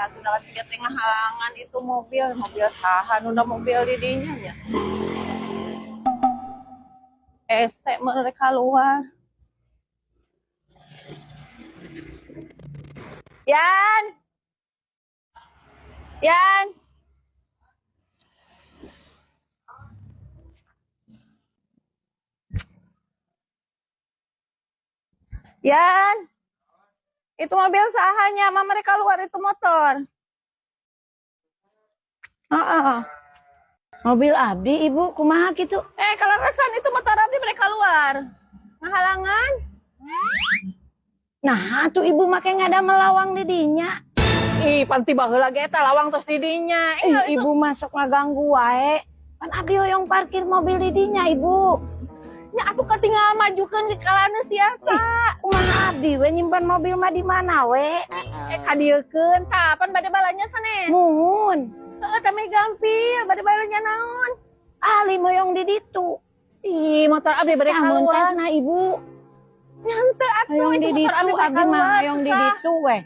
Atuh da siga teh ngahalangan itu mobil, mobil saha nu da mobil di dinya nya. Hese mereka keluar. Yan! Yan! Yan! Itu mobil sahanya, mama mereka keluar itu motor. Heeh. Mobil abdi, Ibu, kumaha gitu? Eh, kalau resan itu motor abdi mereka keluar. Ngahalangan? Nah, tuh Ibu make ngadamel lawang di dinya. Ih, pan ti baheula ge eta lawang tos di dinya. Ih, Ibu masuk ngaganggu wae. Pan abdi hoyong parkir mobil di dinya, Ibu. Nya atuh katinggal majukeun ke kalana tiasa. Kumaha abdi we nyimpan mobil mah di mana we? Eh, kadieukeun tah, pan bade balanya sanes. Muhun. Heeh, teh gampil, bade balanya naon? Ali moyong di ditu. Ih, motor abdi bade Amun keluar. tasna, Ibu. Nyante atuh Hoyong itu di motor ditu abdi bade abdi mah keluar. hoyong di ditu we.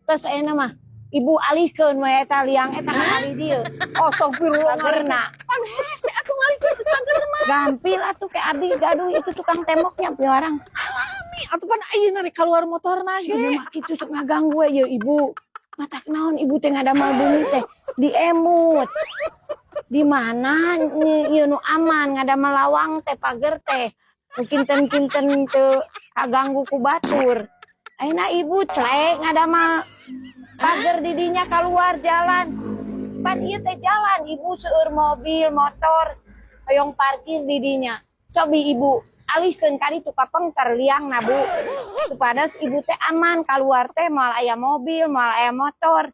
Terus ayeuna mah Ibu alihkeun we eta liang eta ka alih dieu. Astagfirullah. Pagerna. Pan hese atuh ngalihkeun ke pager mah. Gampil atuh ke abdi gaduh itu tukang temboknya piwarang. Alami atuh pan ayeuna rek keluar motorna Si ge. Ibu mah kitu sok ngaganggu we ye Ibu. Matak naon Ibu teh ngadamel bumi teh diemut. Di mana ieu nu aman ngadamel lawang teh pager teh. Nu kinten-kinten teu kaganggu ku batur. Ayeuna Ibu celek ngadamel pager di dinya keluar jalan. Pan ieu teh jalan Ibu seueur mobil, motor hoyong parkir di dinya. Cobi Ibu alihkeun ka ditu ka pengker liangna, Bu. Supados Ibu teh aman keluar teh moal aya mobil, moal aya motor.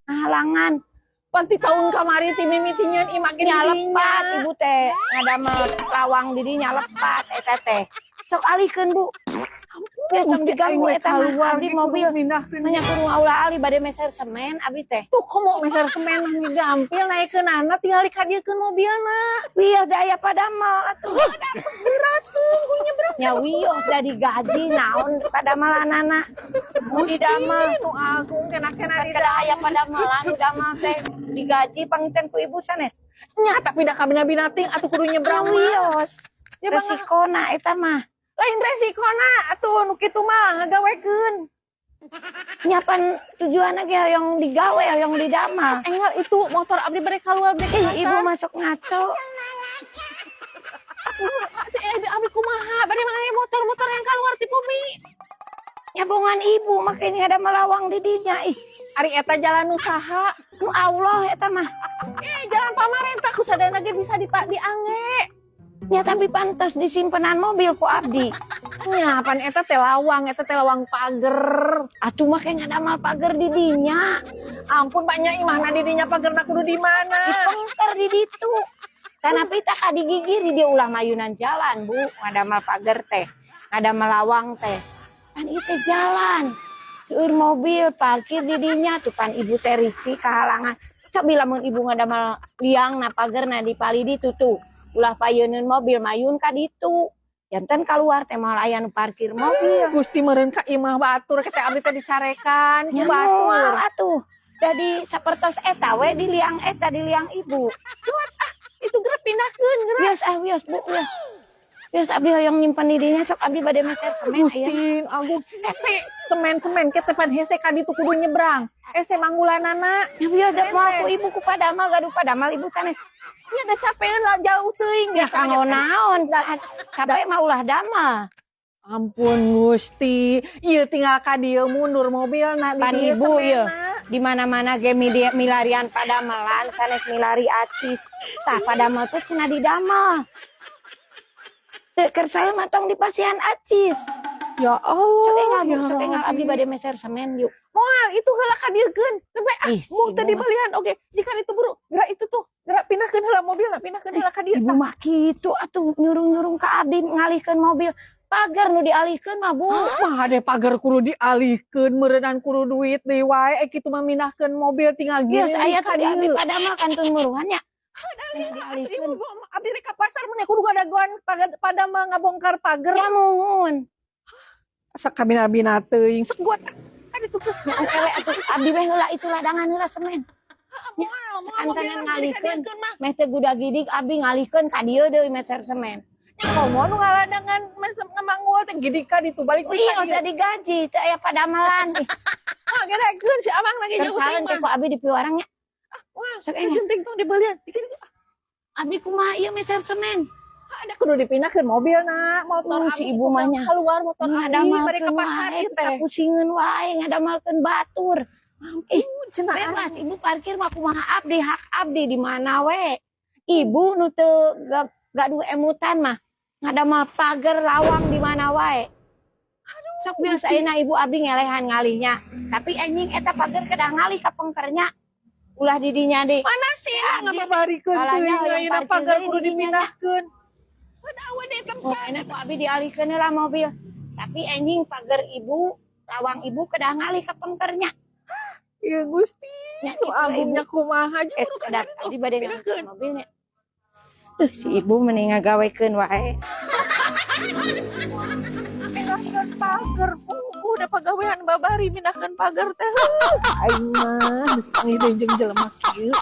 Halangan. Pan ti tahun kamari ti mimiti nyeun imah ge di Nya dinya. Lepat Ibu teh ngadamel lawang di dinya lepat eta teh. Sok alihkeun, Bu. Ya tong diganggu eta mah abdi mobil. Nya kudu ngaulah alih bade meser semen abdi teh. Tuh komo meser semen mah gampil naikeunana tinggal dikadiekeun mobilna. Wios da aya padamel atuh. Berat tuh nyebrang. Nya wios da digaji naon padamelanana. Nu didamel Nu agung kena-kena di kada aya padamelan nu damel teh digaji panginten ku Ibu sanes. Nya tapi da kabina-bina ting atuh kudu nyebrang mah. Wios. Ya bang, Resikona eta mah. Lain resikona atuh nu kitu mah ngagawekeun. Nya pan tujuanna ge hoyong digawe, hoyong didamel. Enggal itu motor abdi bade keluar bade Ih, Ibu masuk ngaco. Eh, abdi kumaha bade mah motor-motor yang keluar ti bumi. Nya bongan Ibu make ngadamel lawang di dinya ih. Ari eta jalan usaha. Nu Allah eta mah. Eh, jalan pamarentah ku sadayana ge bisa diange. Nya tapi pantos disimpenan mobil ku abdi. Nya pan eta teh lawang, eta teh lawang pager. Atuh make ngadamel pager di dinya. Ampun banyak imahna di dinya pagerna kudu di mana? Di pengker di ditu. Karena pita ka digigiri dia ulah mayunan jalan, Bu. Ngadamel pager teh, ngadamel lawang teh. Pan ieu teh jalan. Seueur mobil parkir di dinya tuh pan Ibu teh risih kahalangan. Cobi lamun Ibu ngadamel liang na pagerna di palih ditu tuh. Ulah payeuneun mobil mayun ka ditu. Janten keluar teh moal aya nu parkir mobil. Gusti meureun ka imah batur ke teh abdi teh dicarekan ku Nya batur. moal atuh. Jadi sapertos eta we di liang eta di liang Ibu. Itu geura pindahkeun geura. Wios ah wios, Bu, wios. Wios abdi hoyong nyimpen di dinya sok abdi bade meser semen aya. Gusti agung hese semen-semen ke teh pan hese ka ditu kudu nyebrang. Hese manggulanana. Ya wios da moal ku Ibu ku padamal gaduh padamal Ibu sanes. Nya da capeun lah jauh teuing. Ya kanggo naon? Capek mah ulah damel. Ampun Gusti, ieu tinggal ka dieu mundur mobilna di Pan dieu Ibu ieu semenna. Di mana-mana ge milarian padamelan sanes milari acis. Tah padamel teh cenah didamel. Teu keur saya mah tong dipasihan acis. Ya Allah. Sok enggal, Bu, ya sok enggal abdi Rabbi. bade meser semen yuk. Moal itu heula ka dieukeun. Sampai ah, Ih, si mung Ibu teu mah. dibelian oge. Jika itu buru, gerak itu tuh, gerak pindahkeun heula mobilna, pindahkeun heula ka dieu. Ibu mah kitu atuh nyurung-nyurung ka abdi ngalihkeun mobil. Pagar nu dialihkeun mah, Bu. Mah ade pagar kudu dialihkeun meureunnan kudu duit deui wae eh kitu mah mindahkeun mobil tinggal Geus gini aya ka tadi abdi dieu. padamel kantun muruhan nya. Ibu Dialihkeun. abdi rek ka pasar mun kudu gadagoan pada mah ngabongkar pagar. Ya muhun. Asa kabina-bina teuing sok buat ka Ka ditu ke. Nya engke we atuh, abdi we heula itu ladangan heula semen. Moal, moal Saantanan mobilna ngalihkeun. dikadiekeun mah. Meh teu gudagidig abdi ngalihkeun ka dieu deui meser semen. Nya komo nu ngaladangan mesem ngamanggul teh gidig ka ditu balik Oh deui iya, ka dieu. tadi gaji, teu aya padamelan. Ih, Wah, gerekeun si Amang lagi jauh kersaeun teh mah. ku abdi dipiwarang nya. Wah, Sok enya. penting tong dibelian. Dikit itu. Abdi kumaha ieu meser semen? Ada kudu dipindahkeun mobil na, motor Si abdi ibu mah nya. Keluar motor abdi bari ke Ngadamalkeun pasar wae, ieu teh. kapusingeun wae ngadamalkeun batur. Ih, Cenah. Bebas ibu parkir mah kumaha abdi, hak abdi di mana we. Ibu nu teu gaduh emutan mah ngadamal pagar lawang di mana wae. Sok biasa ayeuna ibu abdi ngelehan ngalihnya. Tapi anjing eta pagar kedah ngalih ka pengkernya. Ulah di dinya deui. Mana sih Abdi. ngababarikeun Kalanya teuing hoyong ayeuna parkir pagar deui kudu di dinya nya. dipindahkeun. Ada awe di tempat. Oh, enak ku abdi dialihkeun heula mobil. Tapi anjing pagar ibu, lawang ibu kedah ngalih ka pengkernya. Ya Gusti, Nya nu kitu agungnya kumaha Eh, jeung kedap abdi bade pindahkeun. ngalihkeun mobilnya. Si ibu mending ngagawekeun wae. Pindahkeun pagar, puguh da pagawean babari mindahkeun pagar teh. Aing mah geus panggih deui jeung jelema kieu.